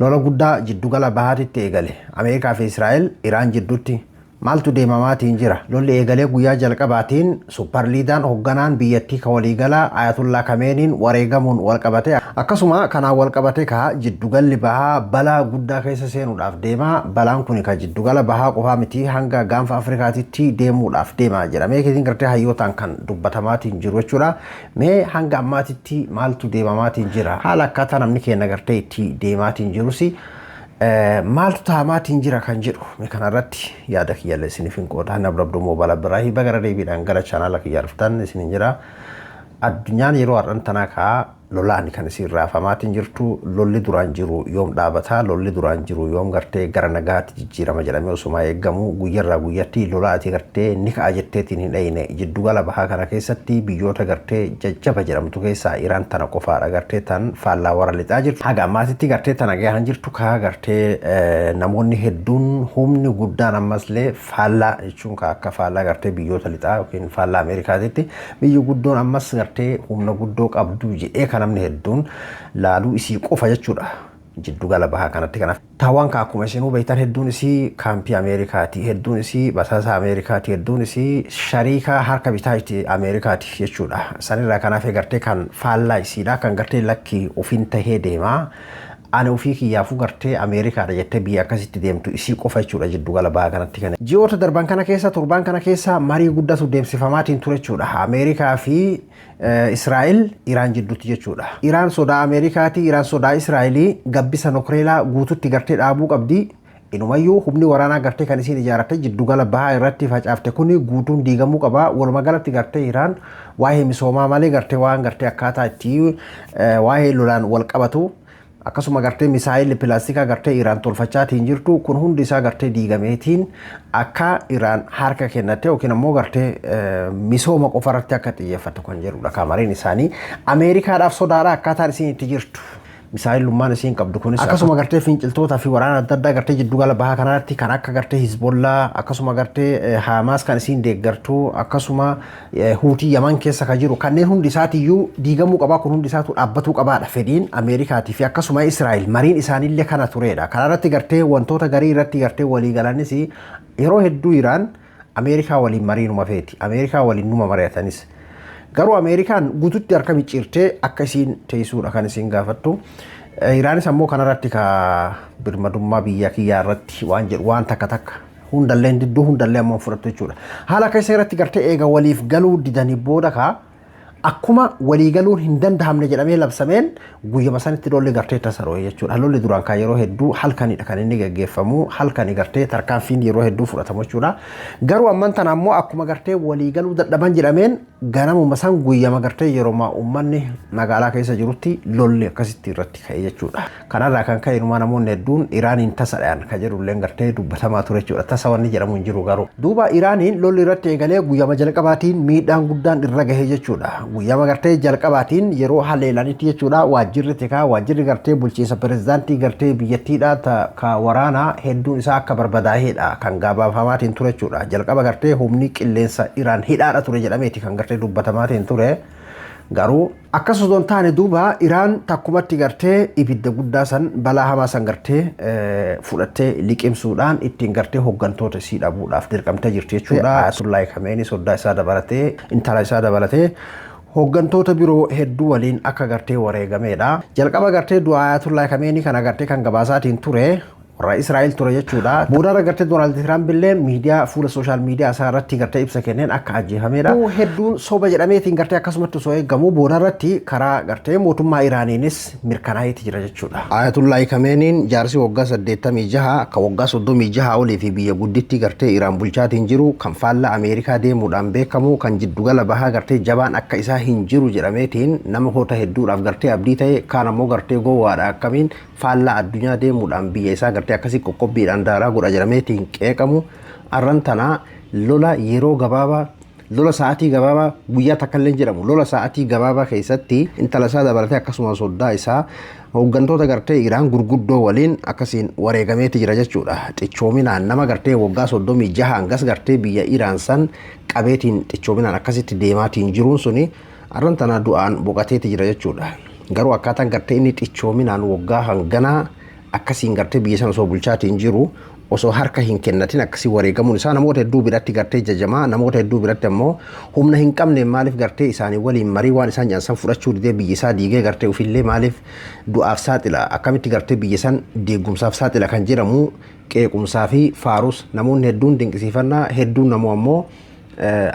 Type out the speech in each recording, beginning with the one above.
Lola guddaa jiddugala bahaatitti eegale. Ameerikaa fi Israa'el Iraan jidduutti maaltu deemamaatiin jira? Lolli eegalee guyyaa jalqabaatiin super leader hoogganaan biyyattii ka waliigalaa Ayatullaa Kameeniin wareegamuun walqabate, akkasuma kanaan walqabate ka jiddugalli bahaa balaa guddaa keessa seenuudhaaf deema. Balaan kun ka jiddugala bahaa qofaa miti, hanga gaanfa Afrikaatitti deemuudhaaf deema jedhamee keetiin gartee hayyootaan kan dubbatamaatiin jiru jechuudha. Mee hanga ammaatitti maaltu deemamaatiin jira? Haala akkaataa namni keenya gartee itti deemaatiin jirus, maaltu taa'amaatiin jira kan jedhu mee kanarratti yaada kiyyaallee isiniif hin qooda. Nabdabduu Moobala Biraahi bagara deebiidhaan gara chaanaala kiyyaa dhuftan isinin jira. Addunyaan yeroo har'an tanaa kaa lolaan kan isin raafamaatiin jirtu. Lolli duraan jiru yoom dhaabataa, lolli duraan jiru yoom gartee gara nagaatti jijjiirama jedhamee osuma eeggamu, guyyarraa guyyatti lola ati gartee ni ka'a jetteetiin hin dhayine. Jiddugala bahaa kana keessatti biyyoota gartee jajjaba jedhamtu keessaa Iraan tana qofaadha gartee tan faallaa warra lixaa jirtu. Haga ammaatitti gartee tana gahan jirtu kaa gartee namoonni hedduun humni guddaan ammasllee faallaa jechuun ka akka faallaa gartee biyyoota lixaa yookiin faallaa Ameerikaatitti biyyi guddoon ammas gartee humna guddoo qabdu jedhee kan namni hedduun laaluu isii qofa jechuudha. Jiddugala bahaa kanatti kanaaf. Taawwan ka akkuma isinuu beektan hedduun isii kaampii Ameerikaati, hedduun isii basaasa Ameerikaati, hedduun isii shariika harka bitaa itti Ameerikaati jechuudha. Sanirraa kanaaf gartee kan faallaa isiidha, kan gartee lakki ofiin tahee deemaa. Ani ofii kiyyaafuu gartee Ameerikaadha jettee biyya akkasitti deemtu isii qofa jechuudha jiddugala bahaa kanatti kana. Ji'oota darban kana keessa, torbaan kana keessa marii guddatu deemsifamaatiin ture jechuudha. Ameerikaa fi Israa'el Iraan jidduutti jechuudha. Iraan sodaa Ameerikaati, Iraan sodaa Israa'elii gabbisa nukleeraa guututti gartee dhaabuu qabdi. Inumayyuu humni waraanaa gartee kan isiin ijaarratte jiddugala bahaa irratti facaafte kuni guutuun diigamuu qaba. Walumaa galatti gartee Iraan waa'ee misoomaa malee gartee waan gartee akkaataa itti waa'ee lolaan wal qabatu, akkasuma gartee misaayilli pilaastikaa gartee Iraan tolfachaatiin jirtu kun hundi isaa gartee diigameetiin akka Iraan harka kennatte yookiin ammoo gartee misooma qofa irratti akka xiyyeeffattu kan jedhudha kaamariin isaanii. Ameerikaadhaaf sodaadha akkaataan isiin itti jirtu. Misaayilummaan isiin qabdu kunis akkasuma gartee finciltootaa fi waraana adda addaa gartee jiddugala bahaa kanarratti kan akka gartee Hizbollaa, akkasuma gartee Haamaas kan isiin deeggartu, akkasuma Huutii Yaman keessa kan jiru, kanneen hundi isaatiiyyuu diigamuu qabaa, kun hundi isaatu dhaabbatuu qabaadha fedhiin Ameerikaatii fi akkasuma Israa'el mariin isaaniillee kana turedha. Kanarratti gartee wantoota garii irratti gartee walii galanis, yeroo hedduu Iraan Ameerikaa waliin marii numa feeti. Ameerikaa waliin numa mari'atanis. Garuu Ameerikaan guututti harka micciirtee akka isiin teessuudha kan isiin gaafattu. Iraanis ammoo kanarratti ka birmadummaa biyya kiyyaa irratti waan jedhu waan takka takka hundallee didduu, hundallee ammoo fudhattu jechuudha. Haala keessa irratti gartee eega waliif galuu didanii booda kaa akkuma walii galuun hin danda'amne jedhamee labsameen guyyama sanitti lolli gartee tasaro'e jechuudha. Lolli duraan kan yeroo hedduu halkanidha kan inni gaggeeffamu, halkani gartee tarkaanfiin yeroo hedduu fudhatamu jechuudha. Garuu amman tana ammoo akkuma gartee walii galuu dadhaban jedhameen ganamuma san guyyama gartee yeroo uummanni magaalaa keessa jirutti lolli akkasitti irratti ka'e jechuudha. Kanarraa kan ka'e inumaa namoonni hedduun Iraaniin tasadhaan kan jedhulleen gartee dubbatamaa ture jechuudha. Tasa wanni jedhamu hin jiru garuu. Duuba Iraaniin lolli irratti eegalee guyyama jalqabaatiin miidhaan guddaan irra gahee jechuudha. Guyyama gartee jalqabaatiin yeroo haleelanitti jechuudha, waajjirri tikaa, waajjirri gartee bulchiinsa pirezidaantii gartee biyyattiidha ka waraanaa hedduun isaa akka barbadaa'eedha kan gabaafamaatiin ture jechuudha. Jalqaba gartee humni qilleensa Iraan hidhaadha ture jedhameeti kan gartee dubbatamaatiin ture. Garuu akkas osoo hin taane, duuba Iraan takkumatti gartee ibidda guddaa san, balaa hamaa san gartee fudhattee liqimsuudhaan ittiin gartee hooggantoota isii dhabuudhaaf dirqamtee jirti jechuudha. Ayatollah Kameenii soddaa isaa dabalatee, intala isaa dabalatee hooggantoota biroo hedduu waliin akka gartee wareegameedha. Jalqaba gartee du'a Ayatollah Kameenii kana gartee kan gabaasaatiin ture warra Israa'el ture jechuudha. Boodarra gartee Doonaald Tiraamp illee miidiyaa fuula social media isaa irratti gartee ibsa kenneen akka ajjeefamedha. Hedduun soba jedhameetiin gartee akkasumatti osoo eegamu, boodarratti karaa gartee mootummaa Iraaniinis mirkanaa'eeti jira jechuudha. Ayatollah Kameeniin jaarsi waggaa 86 akka waggaa 36 olii fi biyya guddittii gartee Iraan bulchaatiin jiru, kan faallaa Ameerikaa deemuudhaan beekamu, kan jiddugala bahaa gartee jabaan akka isaa hin jiru jedhameetiin namoota hedduudhaaf gartee abdii ta'e, kaan ammoo gartee gowwaadha, akkamiin faallaa addunyaa deemuudhaan biyya isaa gartee akkasii qoqqobbiidhaan daaraa godha jedhameetiin qeeqamu, arran tanaa lola yeroo gabaabaa, lola sa'aatii gabaabaa, guyyaa takka illee jedhamu, lola sa'aatii gabaabaa keessatti intala isaa dabalatee akkasuma soddaa isaa hooggantoota gartee Iraan gurguddoo waliin akkasiin wareegameeti jira jechuudha. Xichoominaan nama gartee waggaa 36 hangas gartee biyya Iraan san qabeetiin xichoominaan akkasitti deemaatiin jiruun suni arran tana du'aan boqateeti jira jechuudha. Garuu akkaataan gartee inni xichoominaan waggaa hanganaa Akkasiin gartee biyya sana osoo bulchaatiin jiru osoo harka hin kennatin akkasii wareegamuun isaa namoota hedduu biratti gartee jajamaa, namoota hedduu biratti ammoo humna hin qabne maaliif gartee isaanii waliin marii waan isaan jedhan san fudhachuu didee biyya isaa diigee gartee ofillee maaliif du'aaf saaxila, akkamitti gartee biyya san diigumsaaf saaxila kan jedhamu qeequmsaa fi faarus namoonni hedduun dinqisiifannaa hedduun namoo ammoo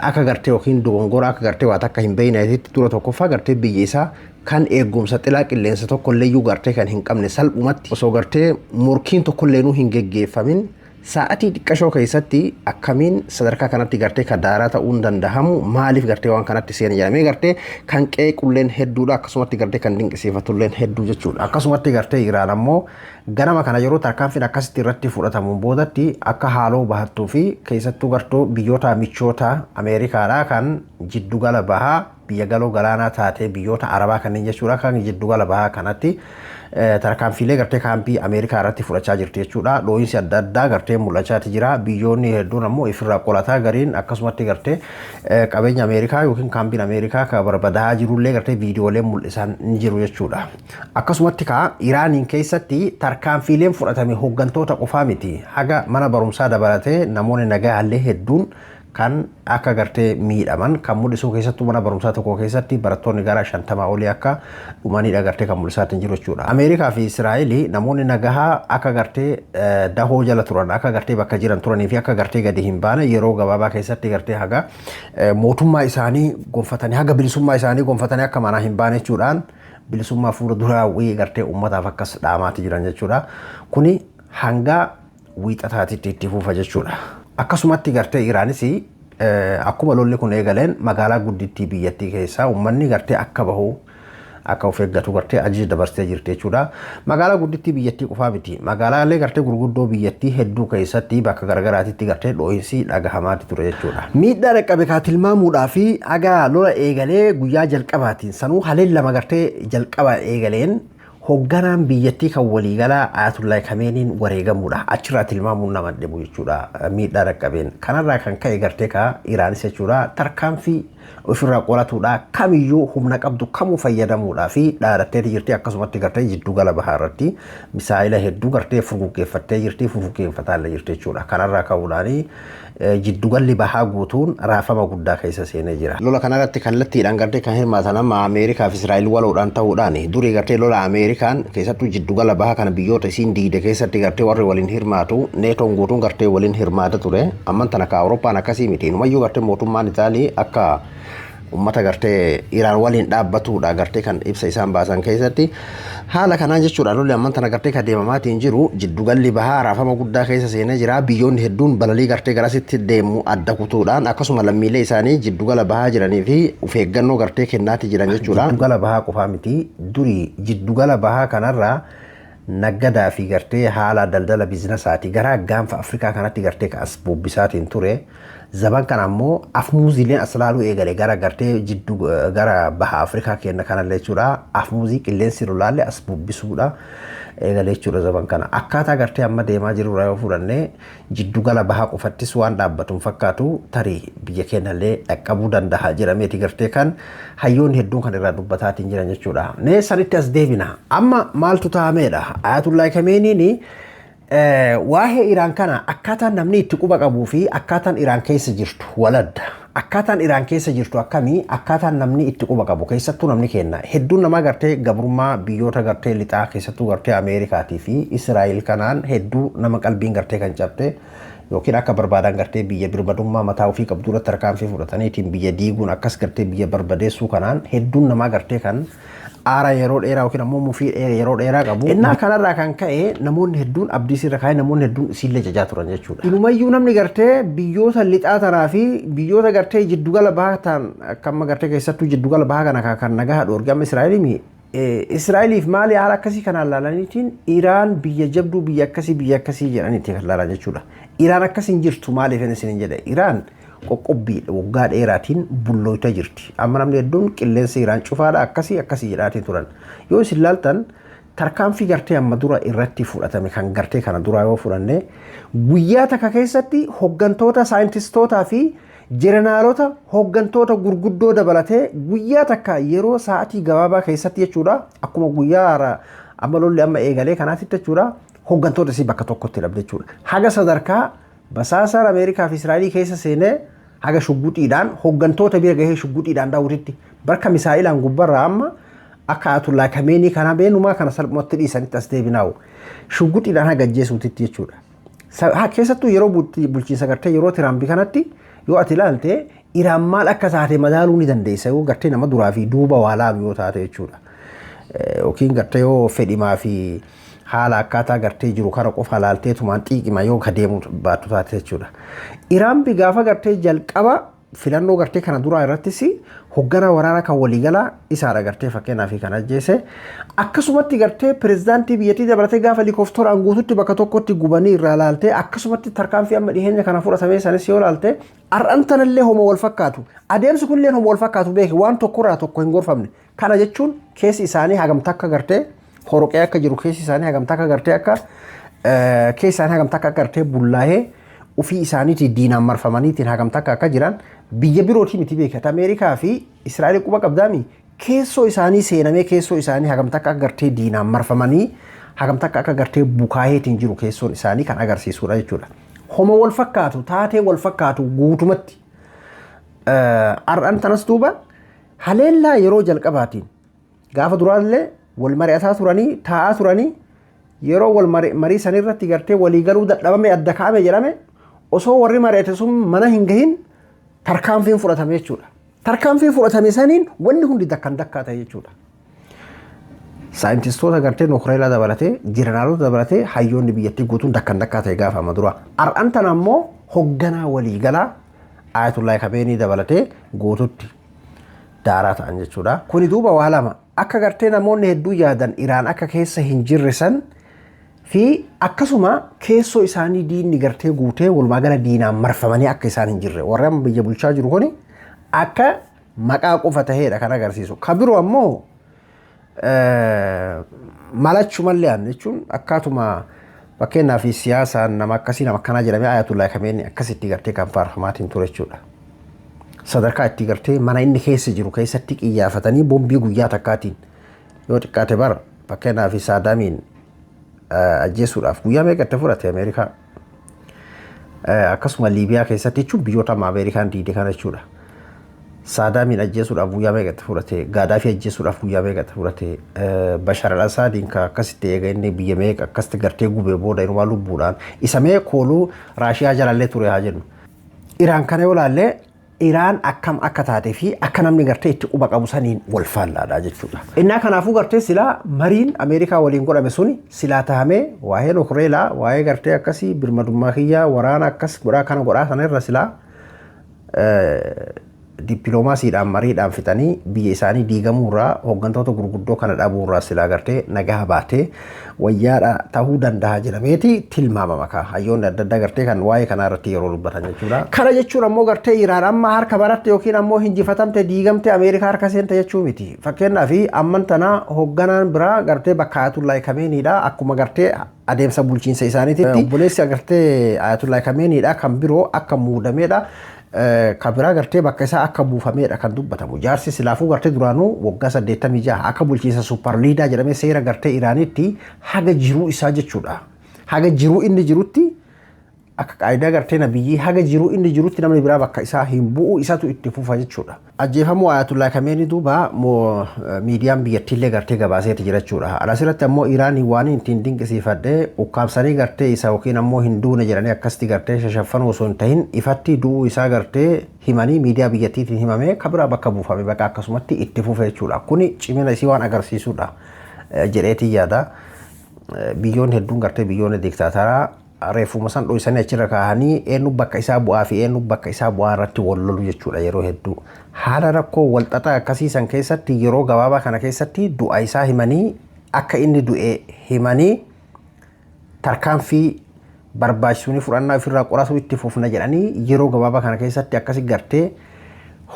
akka gartee yookiin dogongora akka gartee waa takka hin beeyneetitti dura tokkoffaa gartee biyya isaa kan eegumsa xilaa qilleensa tokkollee iyyuu gartee kan hin qabne salphumatti osoo gartee morkiin tokkollee hin geggeeffamin sa'atii xiqqashoo keessatti akkamiin sadarkaa kanatti gartee kan daaraa ta'uun dandahamu, maaliif gartee waan kanatti seena jedhamee gartee kan qeequlleen hedduudha, akkasumatti gartee kan dinqisiifatulleen hedduu jechuudha. Akkasumatti gartee Iraan ammoo ganama kana yeroo tarkaanfiin akkasitti irratti fudhatamuun boodatti akka haaloo bahattuu fi keessattuu gartuu biyyoota michoota Ameerikaadhaa kan jiddugala bahaa biyya galoo galaanaa taatee biyyoota Arabaa kanneen jechuudha kan jiddugala bahaa kanatti tarkaanfiilee gartee kaampii Ameerikaa irratti fudhachaa jirti jechuudha. Dhoohinsi adda addaa gartee mul'achaati jira. Biyyoonni hedduun ammoo ifirraa qolataa gariin akkasumatti gartee qabeenya Ameerikaa yookiin kaampiin Ameerikaa kan barbadaa'aa jirullee gartee viidiyooleen mul'isan ni jiru jechuudha. Akkasumatti kaa Iraaniin keessatti tarkaanfiileen fudhatame hooggantoota qofaa miti. Haga mana barumsaa dabalatee namoonni nagahaallee hedduun kan akka gartee miidhaman kan mul'isu, keessattuu mana barumsaa tokko keessatti barattoonni gara 50 olii akka dhumanidha gartee kan mul'isaatiin jiru jechuudha. Ameerikaa fi Israa'eel namoonni nagahaa akka gartee dahoo jala turan, akka gartee bakka jiran turanii fi akka gartee gadi hin baane yeroo gabaabaa keessatti gartee haga mootummaa isaanii gonfatanii, haga bilisummaa isaanii gonfatanii akka manaa hin baane jechuudhaan bilisummaa fuula duraa gartee uummataaf akkas dhaamaati jiran jechuudha. Kuni hanga wiixataatitti itti fufa jechuudha. Akkasumatti gartee Iraanis akkuma lolli kun eegaleen magaalaa guddittii biyyattii keessaa uummanni gartee akka bahu, akka of eeggatu gartee ajaja dabarsitee jirti jechuudha. Magaalaa guddittii biyyattii qofaa miti. Magaalaalee gartee gurguddoo biyyattii hedduu keessatti bakka garagaraatitti gartee dhoohinsi dhagahamaati ture jechuudha. Miidhaa dhaqqabe kaa tilmaamuudhaa fi haga lola eegalee guyyaa jalqabaatiin sanuu haleen lama gartee jalqaba eegaleen hoogganaan biyyattii kan waliigalaa Ayatollah Kameeniin wareegamuudha. Achirraa tilmaamuun nama dhibu jechuudha miidhaa dhaqqabeen. Kanarraa kan ka'e gartee kaa Iraanis jechuudha tarkaanfii ofirraa qolatuudha kamiyyuu humna qabdu kamuu fayyadamuudhaa fi dhaadattee jirti. Akkasumatti gartee jiddugala bahaa irratti misaayila hedduu gartee furguggeeffattee jirti, furguggeeffataallee jirti jechuudha. Kanarraa ka'uudhaan jiddugalli bahaa guutuun raafama guddaa keessa seenee jira. Lola kanarratti kallattiidhaan gartee kan hirmaatan amma Ameerikaa fi Israa'el waloodhaan ta'uudhaan durii gartee lola Ameerikaan keessattuu jiddugala bahaa kana biyyoota isiin diigde keessatti gartee warri waliin hirmaatu neetoon guutuun gartee waliin hirmaata ture. Amman tana ka Awurooppaan akkasii miti. Inumayyuu gartee mootummaan Itaalii akka ummata gartee Iraan waliin dhaabbatudha gartee kan ibsa isaan baasan keessatti. Haala kanaan jechuudha lolli amman tana gartee kan deemamaatiin jiru jiddugalli bahaa raafama guddaa keessa seenee jira. Biyyoonni hedduun balalii gartee garasitti deemu adda kutuudhaan akkasuma lammiilee isaanii jiddugala bahaa jiranii fi of eeggannoo gartee kennaati jiran jechuudha. Jiddugala bahaa qofaa miti, durii jiddugala bahaa kanarraa naggadaa fi gartee haala daldala biizinasaati gara gaanfa Afrikaa kanatti gartee as bubbisaatiin ture. Zaban kana ammoo afmuuziileen as laaluu eegale gara gartee jiddu gara baha Afrikaa kenna kanallee jechuudha. Afmuuzii qilleensi lolaalle as bubbisuudha eegale jechuudha zaban kana. Akkaataa gartee amma deemaa jiru irraa yoo fudhannee jiddugala bahaa qofattis waan dhaabbatu hin fakkaatu, tarii biyya keenyallee dhaqqabuu danda'a jedhameeti gartee kan hayyoonni hedduun kan irraa dubbataatiin jiran jechuudha. Mee sanitti as deebina. Amma maaltu ta'ameedha? Ayatollah Kameeniin waa'ee Iraan kana akkaataan namni itti quba qabuu fi akkaataan Iraan keessa jirtu waladda. Akkaataan Iraan keessa jirtu akkamii, akkaataan namni itti quba qabu keessattuu namni kenna. Hedduun namaa gartee gabrummaa biyyoota gartee lixaa keessattuu gartee Ameerikaatii fi Israa'el kanaan hedduu nama qalbiin gartee kan cabte yookiin akka barbaadan gartee biyya birmadummaa mataa ofii qabdu irratti tarkaanfii fudhataniitiin biyya diiguun akkas gartee biyya barbadeessuu kanaan hedduun namaa gartee kan aara yeroo dheeraa yookiin ammoo mufii yeroo dheeraa qabu. Innaa kanarraa kan ka'e namoonni hedduun abdii sirra kaa'ee namoonni hedduun isiillee jajaa turan jechuudha. Inumayyuu namni gartee biyyoota lixaa tanaa fi biyyoota gartee jiddugala bahaa ta'an akka amma gartee keessattuu jiddugala bahaa kana kan nagaa dhoorge amma Israa'eliimi. Israa'eliif maali haala akkasii kanaan laalaniitiin Iraan biyya jabduu biyya akkasii biyya akkasii jedhaniitti kan laalan jechuudha. Iraan akkasiin jirtu maaliif isin hin jedhe, Iraan qoqqobbii waggaa dheeraatiin bullooyta jirti. Amma namni hedduun qilleensi Iraan cufaadha akkasii akkasii jedhaatiin turan. Yoo isin laaltan tarkaanfii gartee amma dura irratti fudhatame kan gartee kana duraa yoo fudhanne guyyaa takka keessatti hooggantoota saayintistootaa fi jeneraalota hooggantoota gurguddoo dabalatee guyyaa takka yeroo sa'aatii gabaabaa keessatti jechuudha akkuma guyyaa amma lolli amma eegalee kanaatitti jechuudha. Hooggantoota isii bakka tokkotti dhabde jechuudha. Haga sadarkaa basaasaan Ameerikaa fi Israa'elii keessa seenee haga shugguxiidhaan hooggantoota bira gahee shugguxiidhaan daawwititti bakka misaa'ilaan gubbarraa amma akka Ayatollah Kameenii kana beenumaa kana salphumatti dhiisanitti as deebinaa'u shugguxiidhaan haga ajjeesuutitti jechuudha. Keessattuu yeroo bulchiinsa gartee yeroo Tiraampi kanatti yoo ati ilaalte, Iraan maal akka taate madaaluu ni dandeessa yoo gartee nama duraa fi duuba waa laalu yoo taate jechuudha. Yookiin gartee yoo fedhimaa fi haala akkaataa gartee jiru kana qofa laalteetumaan xiiqima yoo ka deemu baattu taate jechuudha. Iraan bi gaafa gartee jalqaba filannoo gartee kana duraa irrattis hoogganaa waraanaa kan waliigalaa isaadha gartee fakkeenyaaf kan ajjeese. Akkasumatti gartee pirezidaantii biyyattii dabalatee gaafa helikoophteraan guututti bakka tokkotti gubanii irraa laaltee, akkasumatti tarkaanfii amma dhiheenya kana fudhatamee sanis yoo laalte, har'an tanallee homa wal fakkaatu. Adeemsi kunillee homa wal fakkaatu beeki, waan tokkorraa tokko hin gorfamne. Kana jechuun keessi isaanii hagam takka gartee horoqee akka jiru, keessi isaanii hagam takka gartee akka keessi isaanii hagam takka gartee bullaa'ee ofii isaaniitiin diinaan marfamaniitiin hagam takka akka jiran biyya birootii miti beekata. Ameerikaa fi Israa'eel quba qabdaami, keessoo isaanii seenamee keessoo isaanii hagam takka akka gartee diinaan marfamanii hagam takka akka gartee bukaaheetiin jiru keessoon isaanii kan agarsiisudha jechuudha. Homa wal fakkaatu, taatee wal fakkaatu guutumatti. Har'an tanas duuba haleellaa yeroo jalqabaatiin gaafa duraallee wal mari'ataa turanii taa'aa turanii, yeroo wal marii sanirratti gartee walii galuu dadhabame, adda kaa'ame jedhame, osoo warri mari'ate sun mana hin gahin tarkaanfiin fudhatame jechuudha. Tarkaanfiin fudhatame saniin wanni hundi dakkan dakkaa ta'e jechuudha. Saayintistoota gartee nukuleeraa dabalatee, jeneraalota dabalatee, hayyoonni biyyattii guutuun dakkan dakkaa ta'e gaafa amma dura. Har'an tana ammoo hoogganaa waliigalaa Ayatollah Kameenii dabalatee guututti daaraa ta'an jechuudha. Kuni duuba waa lama, akka gartee namoonni hedduu yaadan Iraan akka keessa hin jirre san fi akkasuma keessoo isaanii diinni gartee guutee walumaa gala diinaan marfamanii akka isaan hin jirre, warri amma biyya bulchaa jiru kuni akka maqaa qofa taheedha kan agarsiisu. Ka biroo ammoo malachumallee aan jechuun akkaatuma fakkeenyaaf siyaasaan nama akkasii nama akkanaa jedhamee Ayatollah Kameenii akkasitti gartee kan faarfamaatiin ture jechuudha. Sadarkaa itti gartee mana inni keessa jiru keessatti qiyyaafatanii boombii guyyaa takkaatiin yoo xiqqaate bara fakkeenyaaf Saadaamiin ajjeesuudhaaf guyyaa meeqa itti fudhate Ameerikaa. Akkasuma Liibiyaa keessatti jechuun biyyoota amma Ameerikaan diide kana jechuudha. Saadaamiin ajjeesuudhaaf guyyaa meeqa itti fudhate, Gaadaafii ajjeesuudhaaf guyyaa meeqa itti fudhate, Bashar al-Asaadiin ka akkasitti eega inni biyya meeqa akkasitti gartee gubee booda inumaa lubbuudhaan isa mee kooluu Raashiyaa jalallee ture haa jennu. Iraan kana yoo laallee, Iraan akkam akka taatee fi akka namni gartee itti quba qabu saniin wal faallaadha jechuudha. Innaa kanaafuu gartee silaa mariin Ameerikaa waliin godhame suni silaa tahamee waa'ee nukuleelaa, waa'ee gartee akkasii birmadummaa kiyyaa, waraana akkas godhaa kana godhaa sana irra silaa dippiloomaasiidhaan mariidhaan fixanii biyya isaanii diigamuurraa, hooggantoota gurguddoo kana dhabuurraa silaa gartee nagaa baatee wayyaadha ta'uu danda'a jedhameeti tilmaamama kaa hayyoonni adda addaa gartee kan waa'ee kanaa irratti yeroo dubbatan jechuudha. Kana jechuun ammoo gartee Iraan amma harka baratte yookiin ammoo hinjifatamte, diigamte, Ameerikaa harka seente jechuu miti. Fakkeenyaaf amman tana hoogganaan biraa gartee bakka Ayatollah Kameeniidha akkuma gartee adeemsa bulchiinsa isaaniititti obboleessi agartee Ayatollah Kameeniidha kan biroo akka muudameedha. Kan biraa gartee bakka isaa akka buufameedha kan dubbatamu. Jaarsi silaafuu gartee duraanuu waggaa 86 akka bulchiinsa super leader jedhamee seera gartee Iraanitti haga jiruu isaa jechuudha. Haga jiruu inni jirutti akka qaayidaa gartee nabiyyii haga jiruu inni jirutti namni biraa bakka isaa hin bu'u, isatu itti fufa jechuudha. Ajjeefamuu Ayatollah Kameenii duuba miidiyaan biyyattiillee gartee gabaaseeti jira jechuudha. Asirratti ammoo Iraanii waan ittiin dinqisiifadhe, ukkaamsanii gartee isa yookiin ammoo hin duune jedhanii akkasitti gartee shashaffanuu osoo hin tahin, ifatti du'uu isaa gartee himanii miidiyaa biyyattiitiin himamee kan biraa bakka buufame, bakka akkasumatti itti fufe jechuudha. Kuni cimina isii waan agarsiisudha jedheetii yaada. Biyyoonni hedduun gartee biyyoonni diktaataraa reeffuma san dho'isanii achirra kaahanii eenyu bakka isaa bu'aa fi eenyu bakka isaa bu'aa irratti wal lolu jechuudha yeroo hedduu. Haala rakkoo wal xaxaa akkasii san keessatti yeroo gabaabaa kana keessatti du'a isaa himanii, akka inni du'e himanii, tarkaanfii barbaachisuun fudhannaa ofirraa qoratu itti fufna jedhanii yeroo gabaabaa kana keessatti akkasi gartee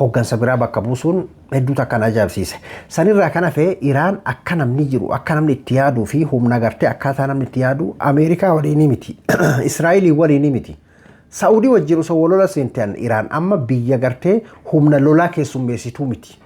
hooggansa biraa bakka buusuun hedduu takkaan ajaa'ibsiise. Sanirraa kan hafe Iraan akka namni jiru, akka namni itti yaaduu fi humna gartee akkaataa namni itti yaadu Ameerikaa waliinii miti. Israa'elii waliinii miti. Saa'udii wajjin osoo wal lola seentan Iraan amma biyya gartee humna lolaa keessummeessituu miti.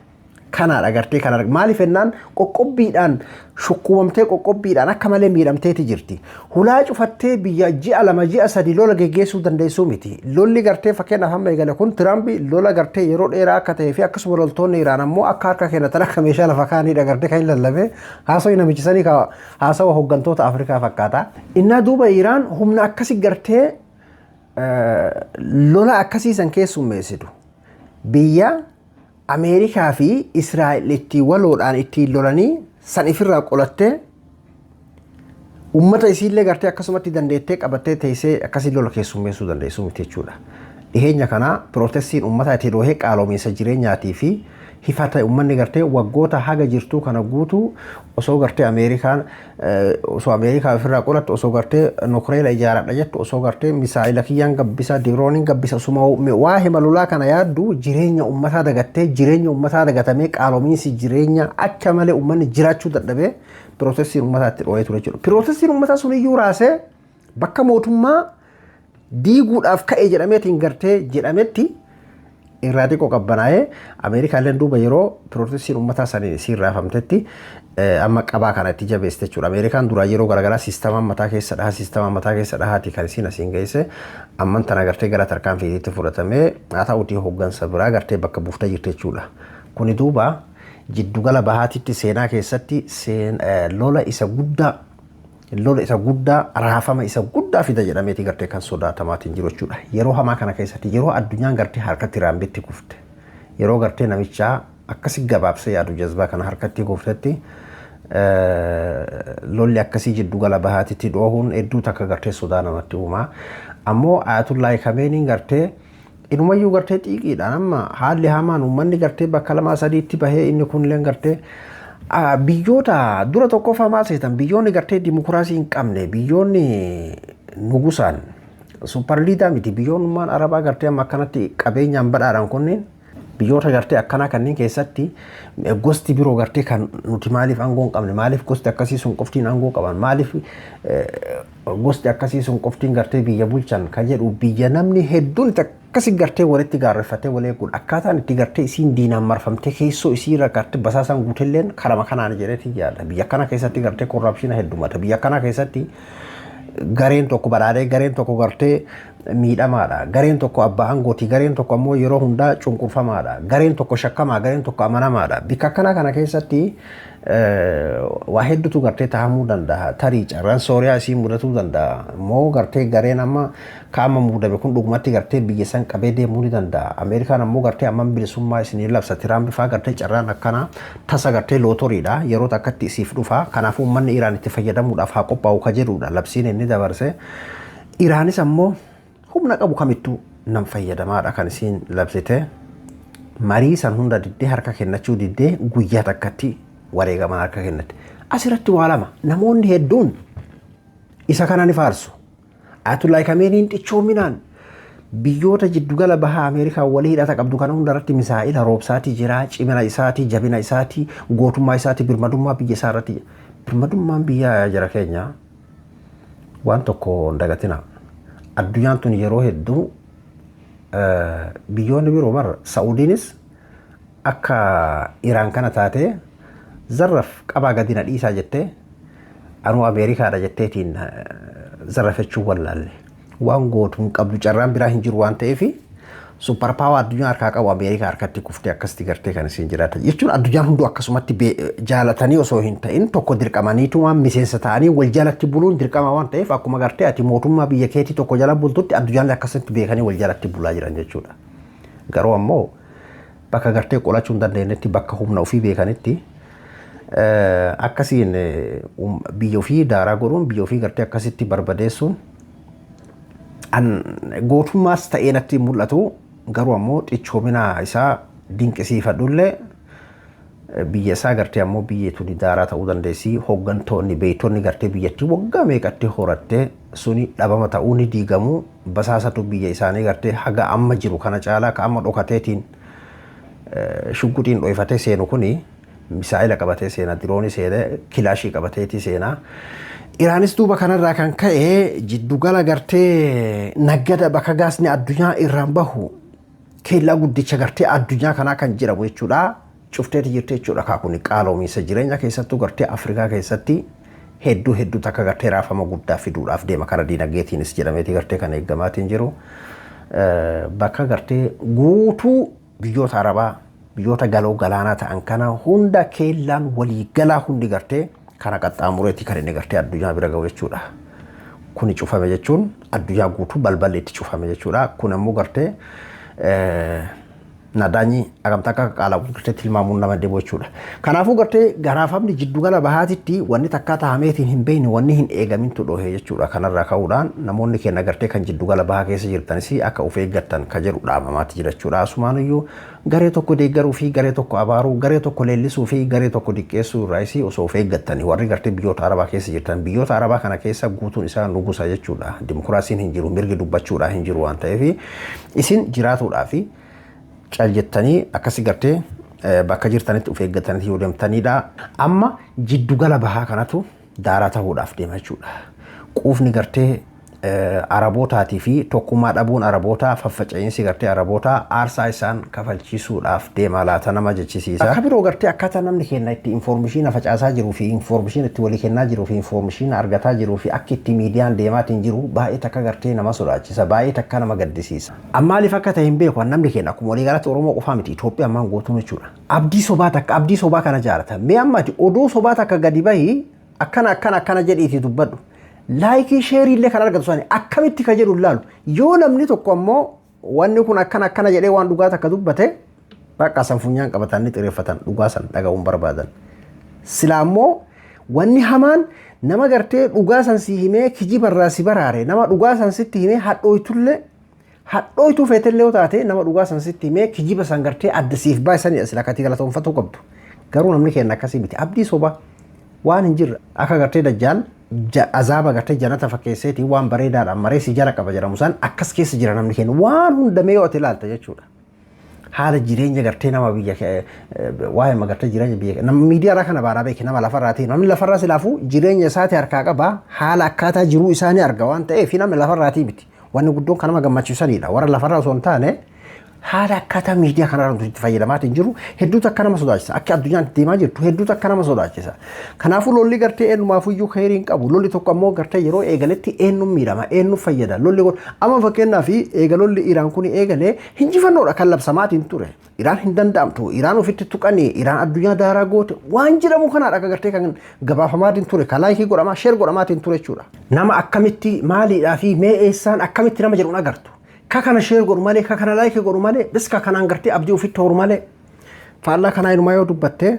Kanaadha gartee kan maaliif jennaan qoqqobbiidhaan shukkuumamtee, qoqqobbiidhaan akka malee miidhamteeti jirti. Hulaa cufattee biyya ji'a 2, ji'a 3 lola geggeessuu dandeessuu miti. Lolli gartee fakkeenyaaf amma eegale kun, Tiraampi lola gartee yeroo dheeraa akka ta'ee fi akkasuma loltoonni Iraan ammoo akka harka kennatan, akka meeshaa lafa kaaniidha gartee kan hin lallabee haasawii namichisanii haasawa hooggantoota Afrikaa fakkaata. Innaa duuba Iraan humna akkasii gartee lola akkasiisan keessummeessitu. Biyya Ameerikaa fi Israa'el ittiin waloodhaan ittiin lolanii san ifirraa qolattee, ummata isiillee gartee akkasumatti dandeettee qabattee teessee akkasii lola keessummeessuu dandeessuu miti jechuudha. Dhiheenya kana protestiin ummata itti dhoohee, qaaloominsa jireenyaatii fi hifata uummanni gartee waggoota haga jirtuu kana guutuu osoo gartee Ameerikaan osoo Ameerikaa ofirraa qolattu, osoo gartee nukleera ijaaradha jettu, osoo gartee misaa'ila kiyyaan gabbisa, dirooniin gabbisa, osuma waa hima lolaa kana yaaddu, jireenya uummataa dagattee, jireenya uummataa dagatamee, qaaloominsi jireenya akka malee uummanni jiraachuu dadhabee protestiin uummataa itti dhoohee ture jechuudha. Protestiin uummataa sun iyyuu raasee bakka mootummaa diiguudhaaf ka'e jedhameetiin gartee jedhametti irraa xiqqoo qabbanaa'ee, Ameerikaalleen duuba yeroo protestiin uummataa sanii isiin raafamtetti amma qabaa kana itti jabeessite jechuudha. Ameerikaan duraa yeroo garaagaraa siistama mataa keessa dhahaa, siistama mataa keessa dhahaati kan isiin asiin geesse. Amman tana gartee gara tarkaanfiitti fudhatamee, haa ta'uutii hooggansa biraa gartee bakka buuftee jirti jechuudha. Kuni duuba jiddugala bahaatitti seenaa keessatti lola isa guddaa, lola isa guddaa, raafama isa guddaa fida jedhameeti gartee kan sodaatamaatiin jiru jechuudha. Yeroo hamaa kana keessatti, yeroo addunyaan gartee harkatti Tiraampitti kufte, yeroo gartee namichaa akkasi gabaabsee yaadu jazbaa kana harkatti kuftetti, lolli akkasii jiddugala bahaatitti dhoohuun hedduu takka gartee sodaa namatti uumaa. Ammoo Ayatullaahi Kameeniin gartee inumayyuu gartee xiiqiidhaan amma haalli hamaan uummanni gartee bakka lamaa sadiitti bahee, inni kunillee gartee biyyoota dura tokkoffaa maal seetan, biyyoonni gartee dimokiraasii hin qabne, biyyoonni nugusaan super leader miti, biyyoonnummaan Arabaa gartee amma akkanatti qabeenyaan badhaadhaan kunneen, biyyoota gartee akkanaa kanneen keessatti gosti biroo gartee kan nuti maaliif aangoo hin qabne, maaliif gosti akkasii sun qoftiin aangoo qaban, maaliif gosti akkasii sun qoftiin gartee biyya bulchan kan jedhu, biyya namni hedduun akkasi gartee walitti gaarreeffatee wal eeguudha. Akkaataan itti gartee isiin diinaan marfamtee keessoo isiirra gartee basaasaan guutelleen karama kanaan jedheeti yaada. Biyya kana keessatti gartee corruption heddumata. Biyya kana keessatti gareen tokko badhaadhee, gareen tokko gartee miidhamaadha. Gareen tokko abbaa aangooti. Gareen tokko ammoo yeroo hundaa cunqurfamaadha. Gareen tokko shakkamaa, gareen tokko amanamaadha. Bikka akkanaa kana keessatti waa hedduutu gartee tahamuu danda'a. Tarii carraan Sooriyaa isii mudatuu danda'a. Immoo gartee gareen amma kaama muudame kun dhugumatti gartee biyya san qabee deemuu ni danda'a. Ameerikaan ammoo gartee amman bilisummaa isinii labsa. Tiraamp faa gartee carraan akkanaa tasa gartee lootoriidha. Yeroo takkatti isiif dhufa. Kanaafuu uummanni Iraan itti fayyadamuudhaaf haa qophaa'u ka jedhudha labsiin inni dabarse. Iraanis ammoo humna qabu kamittuu nan fayyadamaadha kan isiin labsite. Marii san hunda diddee, harka kennachuu diddee, guyyaa takkatti wareegaman harka kennate. Asirratti waa lama, namoonni hedduun isa kana ni faarsu. Ayatollah Kameeniin xichoominaan biyyoota jiddugala bahaa Ameerikaa walii hidhata qabdu kana hundarratti misaa'ila roobsaatii jira. Cimina isaatii, jabina isaatii, gootummaa isaatii, birmadummaa biyya isaa irratti. Birmadummaan biyya jara keenya waan tokko hin dagatina. Addunyaan tun yeroo hedduu biyyoonni biroo bar Sa'udiinis akka Iraan kana taatee zarraf qabaa gadi na dhiisaa jettee, anuu Ameerikaadha jetteetiin zarrafachuu wallaalle. Waan gootu hin qabdu, carraan biraa hin jiru waan ta'eef, super power addunyaa harkaa qabu Ameerikaa harkatti kuftee akkasitti gartee kan isin jiraatan jechuun, addunyaan hunduu akkasumatti jaalatanii osoo hin ta'in tokko dirqamaniitu waan miseensa ta'anii wal jalatti buluun dirqama waan ta'eef, akkuma gartee ati mootummaa biyya keetii tokko jala bultutti addunyaan akkasitti beekanii wal jalatti bulaa jiran jechuudha. Garuu ammoo bakka gartee qolachuu hin dandeenyetti, bakka humna ofii beekanitti akkasiin biyya ofii daaraa godhuun, biyya ofii gartee akkasitti barbadeessuun an gootummaas ta'ee natti mul'atu. Garuu ammoo xichoomina isaa dinqisiifadhullee, biyya isaa gartee ammoo biyya tuni daaraa ta'uu dandeessi, hooggantoonni beektonni gartee biyyattii waggaa meeqatti horattee suni dhabama ta'uu ni diigamuu, basaasatu biyya isaanii gartee haga amma jiru kana caalaa ka amma dhokateetiin shugguxiin dho'ifatee seenu kuni misaa'ila qabatee seena, diroonii seenee, kilaashii qabateetii seenaa. Iraanis duuba kanarraa kan ka'e jiddugala gartee naggada bakka gaasni addunyaa irraan bahu, keellaa guddicha gartee addunyaa kanaa kan jedhamu jechuudha. Cufteeti jirti jechuudha. Kaakuni qaaloomiinsa jireenya keessattuu gartee Afrikaa keessatti hedduu hedduu takka gartee raafama guddaa fiduudhaaf deema karaa diinagdeetiinis jedhameeti gartee kan eeggamaatiin jiru. Bakka gartee guutuu biyyoota Arabaa, biyyoota galoo galaanaa ta'an kana hunda keellaan waliigalaa hundi gartee kana qaxxaamureeti kan inni gartee addunyaa bira ga'u jechuudha. Kuni cufame jechuun addunyaa guutuu balballi itti cufame jechuudha. Kun ammoo gartee nadaanyi agamtaa akka qaala'u gartee tilmaamuun nama deemu jechuudha. Kanaafuu gartee garaafamni jiddugala bahaatitti wanni takkaa taa'ameetiin hin beekne, wanni hin eegamintu dhohee jechuudha. Kanarraa ka'uudhaan namoonni keenya gartee kan jiddugala bahaa keessa jirtanis akka of eeggattan ka jedhu dhaamamaatti jira jechuudha. Asumaan garee tokko deeggaruu fi garee tokko abaaruu, garee tokko leellisuu fi garee tokko diqqeessuu irraas osoo of eeggattanii, warri gartee biyyoota Arabaa keessa jirtan, biyyoota Arabaa kana keessa guutuun isaa nugusa jechuudha. Dimokiraasiin hin jiru, mirgi dubbachuudhaa hin jiru waan ta'eef, isin jiraatuudhaa fi cal jettanii akkasi gartee bakka jirtanitti of eeggatanii yoo deemtanidha. Amma jiddugala bahaa kanatu daaraa ta'uudhaaf deema jechuudha. Quufni gartee Arabootaatii fi tokkummaa dhabuun Arabootaa, faffaca'iinsi gartee Arabootaa aarsaa isaan kafalchiisuudhaaf deema laata nama jechisiisa. Akka biroo gartee akkaataa namni keenya itti information facaasaa jiruu fi information itti walii kennaa jiruu fi information argataa jiruu fi akka itti miidiyaan deemaatiin jiru baay'ee takka gartee nama sodaachisa, baay'ee takka nama gaddisiisa. Maaliif akka ta'e hin beeku, namni keenya akkuma walii galatti Oromoo qofaa miti, Itoophiyaa ammaan gootuun jechuudha. Abdii sobaa takka, abdii sobaa kana jaalata. Mee amma ati oduu sobaa takka gadi bahii akkana akkana akkana jedhiitii dubbadhu. Like, share illee kan argatu sani akkamitti ka jedhu ilaalu. Yoo namni tokko ammoo wanni kun akkana akkana jedhee waan dhugaa takka dubbate, bakka san funyaan qabatan, ni xireeffatan, dhugaa san dhaga'uun barbaadan. Silaa ammoo wanni hamaan nama gartee dhugaa san si himee kijibarraa si baraare, nama dhugaa san sitti himee hadhooytullee, hadhooytuu feetellee yoo taate, nama dhugaa san sitti himee kijiba san gartee adda siif baasanidha sila katii galatoonfatuu qabdu. Garuu namni keenya akkasii miti, abdii sobaa waan hin jirre akka gartee dajjaal azaaba gartee janata fakkeesseeti waan bareedaadhaan maree si jala qaba jedhamu san akkas keessa jira namni keenya waan hundamee yoo ati ilaalta jechuudha. Haala jireenya gartee nama biyya waa'ee gartee jireenya biyya nama miidiyaarraa kana baaraa beeke, nama lafarraa ta'e, namni lafarraa silaafuu jireenya isaati harkaa qaba, haala akkaataa jiruu isaanii arga waan ta'eef namni lafarraatii miti. Wanni guddoon kan nama gammachiisanidha. Warra lafarraa osoo hin taane, haala akkaataa miidiyaa kanarra nuti itti fayyadamaatiin jiru hedduutu akka nama sodaachisa. Akka addunyaan itti deemaa jirtu hedduutu akka nama sodaachisa. Kanaafuu lolli gartee eenyumaafuyyuu kheyriin qabu. Lolli tokko ammoo gartee yeroo eegaletti eenyuun miidhama, eenyuun fayyada? Lolli kun amma fakkeenyaaf eega lolli Iraan kun eegalee hinjifannoodha kan labsamaatiin ture. Iraan hin danda'amtu, Iraan ofitti tuqanii, Iraan addunyaa daaraa goote waan jedhamu kanaadha akka gartee kan gabaafamaatiin ture, kan like godhamaa, share godhamaatiin ture jechuudha. Nama akkamitti maaliidhaa fi mee eessaan akkamitti nama jedhuun agartu. Ka kana share godhu malee, ka kana like godhu malee, bis ka kanaan gartee abdii ofitti horu malee. Faallaa kanaa inumaa yoo dubbatte,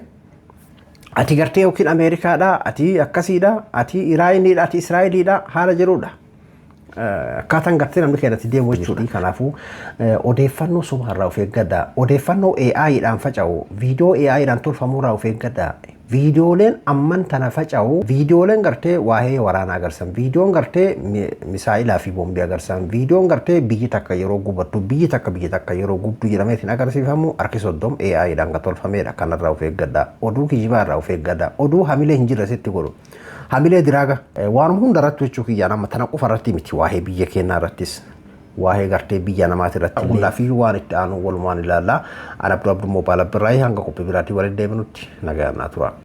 ati gartee yookiin Ameerikaadha, ati akkasiidha, ati Iraaniidha, ati Israa'eliidha haala jedhudha. Akkaataan gartee namni keenyatti deemu jechuudha. Kanaafuu odeeffannoo sobaarraa of eeggadha. Odeeffannoo AI-dhaan faca'u, viidiyoo AI-dhaan tolfamurraa of eeggadha. Viidiyooleen amman tana faca'u, viidiyooleen gartee waa'ee waraanaa agarsiisan, viidiyoon gartee misaa'ilaa fi boombii agarsiisan, viidiyoon gartee biyyi takka yeroo gubattu, biyyi takka yeroo gubdu jedhameetiin agarsiifamu harki 30 AI-dhaan kan tolfamedha. Kanarraa of eeggadha. Oduu kijibaarraa of eeggadha. Oduu hamilee hin jirre sitti godhu. Hamilee diraaga waanuma hunda irratti jechuu kiyyaan amma tana qofa irratti miti, waa'ee biyya keenyaa irrattis, waa'ee gartee biyya namaati irratti hundaafiyyuu waan itti aanu walumaan ilaallaa. Ani Abduu Abduu Moobaala Birraayii, hanga qophii biraatii walitti deebinutti nagaan naa tura.